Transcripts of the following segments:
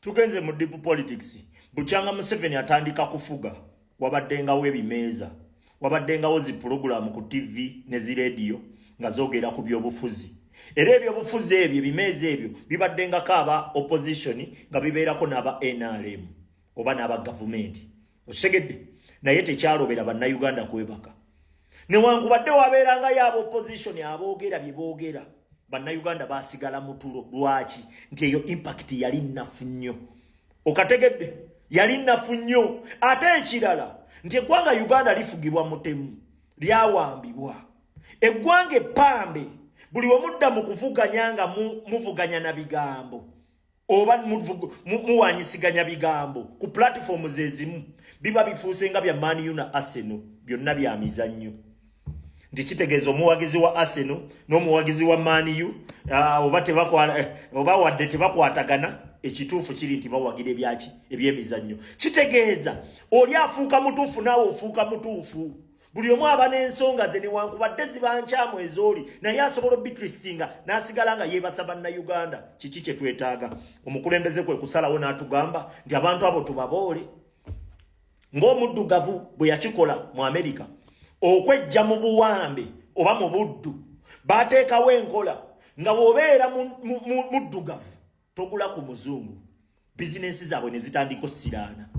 Tugenze mu deep politics. Bukyanga Museveni atandika kufuga, wabaddengawo ebimeeza, wabaddengawo zi pulogulaamu ku TV ne zi rediyo nga zoogera ku byobufuzi. Era ebyobufuzi ebyo, ebimeeza ebyo bibaddengako aba opposition nga bibeerako n'aba NRM oba n'aba gavumenti. Okitegedde? Naye tekyalobera Bannayuganda kwebaka. Newankubadde wabeerangayo aba opposition aboogera bye boogera, Bannayuganda basigala mu tulo. Lwaki? Nti eyo impact yali nnafu nnyo. Okategedde? Yali nnafu nnyo. Ate ekirala nti eggwanga Uganda lifugibwa mutemu, lyawambibwa. Eggwanga eppambe, buli wemudda mu kuvuganya nga muvuganya na bigambo oba muwanyisiganya bigambo ku platform zezimu, biba bifuuse nga bya Man U na Arsenal, byonna bya mizannyo. Nti kitegeeza omuwagizi wa Arsenal n'omuwagizi wa Man U oba oba wadde tebakwatagana, ekituufu kiri nti bawagira ebyaki? Ebyemizannyo. Kitegeeza oli afuuka mutuufu, naawe ofuuka mutuufu. Buli omu aba n'ensonga ze, newankubadde ziba nkyamu ezooli, naye asobola obitwistinga n'asigala nga yeebasa Bannayuganda. Kiki kye twetaaga? Omukulembeze kwe kusalawo n'atugamba nti abantu abo tubaboole ng'omuddugavu bwe yakikola mu Amerika okwejja mu buwambe oba mu buddu. Bateekawo enkola nga bw'obeera muddugavu togula ku muzungu. Bizinensi zaabwe ne zitandika osiraana,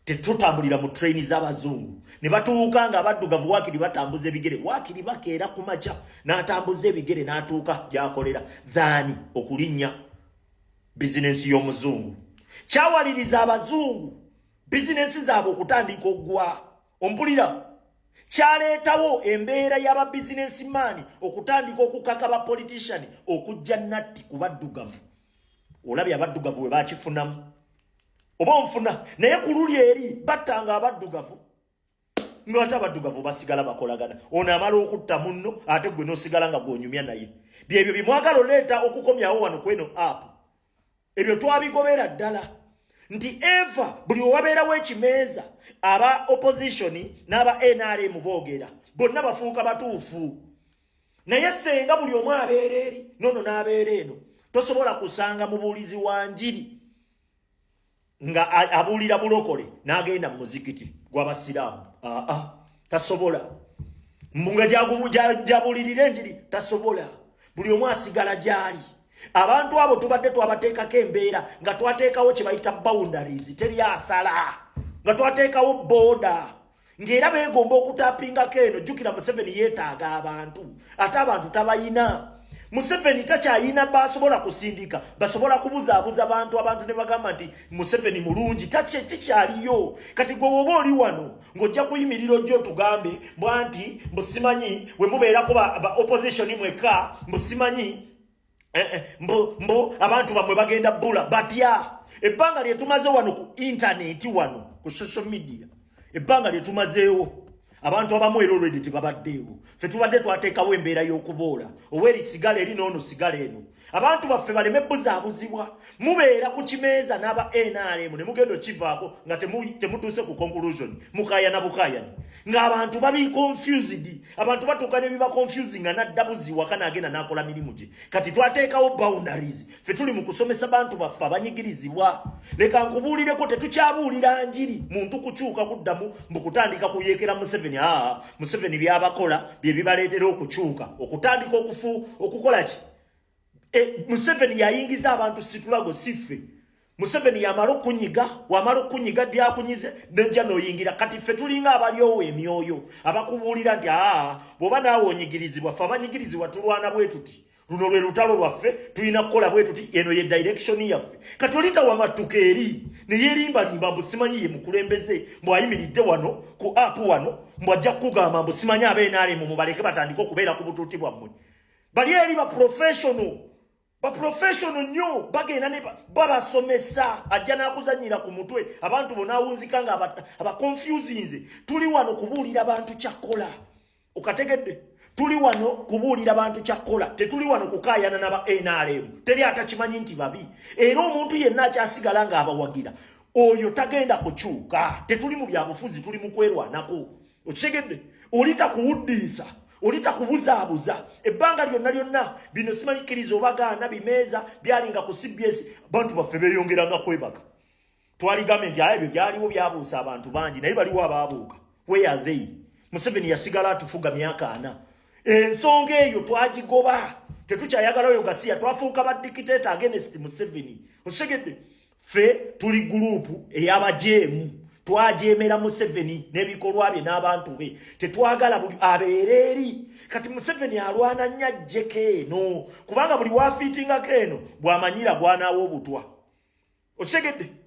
tetutambulira mu train z'abazungu. Ne batuuka nga abaddugavu waakiri batambuza ebigere, waakiri bakeera ku makya n'atambuza ebigere n'atuuka gy'akolera than okulinnya bizinensi y'omuzungu. Kyawaliriza abazungu bizinensi zaabwe okutandika oggwa. Ompulira? Kyaleetawo embeera y'aba businessman okutandika okukaka ba politician okujja natti ku baddugavu. Olabye abaddugavu bwe bakifunamu, oba onfuna? Naye ku luli eri battanga abaddugavu, ngaate abaddugavu basigala bakolagana. Ono amala okutta munno, ate gwe n'osigala nga gwonyumya naye. Byebyo byemwagala oleeta okukomyawo wano kweno app. Ebyo twabigobera ddala nti eva buli owabeerawo ekimeeza, aba opposition n'aba NRM boogera, bonna bafuuka batuufu. Naye senga buli omu abeera eri nono n'abeera eno, tosobola kusanga mubuulizi wa njiri nga abuulira bulokole n'agenda mu muzikiti gw'abasiraamu. Aa, tasobola. Nga gyabuulirira enjiri tasobola. Buli omu asigala gy'ali. Abantu abo tubadde twabateekako embeera nga twateekawo kye bayita boundaries, teri asala, nga twateekawo border, ng'era beegomba okutapingako eno. Jjukira, Museveni yeetaaga abantu, ate abantu tabayina. Museveni takyayina basobola kusindika, basobola kubuzaabuza bantu, abantu ne bagamba nti Museveni mulungi. Kikyaliyo kati. Gwe woba oli wano ng'ojja kuyimirira, ojja otugambe bwa nti mbusimanyi we mubeerako ba opposition mwekka, mbusimanyi mbu abantu bammwe bagenda bbula batya. Ebbanga lye tumaze wano ku intaneti, wano ku social media, ebbanga lye tumazeewo, abantu abamu era already tebabaddeewo. Ffe tubadde twateekawo embeera y'okuboola oweeri sigala eri noono sigala eno, abantu baffe baleme buzaabuzibwa. Mubeera ku kimeeza n'aba NRM ne mugenda okivaako nga temutuuse ku conclusion, mukayana bukayani ng'abantu babi confused. Abantu batuuka ne biba confusing nga nadda buzi waka n'agenda n'akola mirimu gye. Kati twateekawo boundaries. Ffe tuli mu kusomesa bantu baffe abanyigirizibwa. Leka nkubuulireko, tetukyabuulira njiri muntu kukyuka kuddamu mbu kutandika kuyeekera Museveni. Aa, Museveni byabakola bye bibaleetera okukyuka, okutandika okufu okukola ki? Museveni yayingiza abantu struggle, si ffe. Museveni yamala okunyiga, wamala okunyiga byakunyize, nejja noyingira. Kati ffe tulinga abalyowo emyoyo abakubuulira nti aa, bw'oba naawe onyigirizibwa, ffe abanyigirizibwa tulwana bwe tuti, luno lwe lutalo lwaffe, tulina kukola bwe tuti, eno ye direction yaffe. Kati olita wamattuka eri ne yeerimbalimba mbu simanyi ye mukulembeze, mbw'ayimiridde wano ku app wano, mbw'ajja kukugamba mbu simanyi aba NRM mubaleke batandike okubeera ku butuuti bwammwe. Bali eri ba professional, ba professional nnyo, bagenda ne babasomesa. Ajja n'akuzannyira ku mutwe abantu bonaawunzika nga abaconfusinze. Tuli wano kubuulira bantu kyakkola. Okategedde? Tuli wano kubuulira bantu kyakkola, tetuli wano kukaayana naba NRM. Teri atakimanyi nti babi, era omuntu yenna akyasigala ng'abawagira oyo tagenda kukyuka. Tetuli mu byabufuzi, tuli mu kwerwanako. Okitegedde? Oli takuwuddiisa. Oli takubuzaabuza ebbanga lyonna lyonna. Bino simanyi kkiriza obagaana bimeeza byalinga ku CBS, bantu baffe beeyongeranga kwebaka. Twaligambye nti aye ebyo byaliwo byabuusa abantu bangi, naye baliwo abaabuuka. Where are they? Museveni yasigala atufuga myaka 40. Ensonga eyo twagigoba, tetukyayagala oyo gasiya. Twafuuka ba dictator against Museveni. Okitegedde? Ffe tuli group ey'abajeemu. Twajemera Museveni n'ebikolwa bye n'abantu be. Tetwagala buli abeere eri. Kati Museveni alwana nnyo ajjeko eno, kubanga buli wafiitingako eno bw'amanyira gwanaawo obutwa. Okitegedde?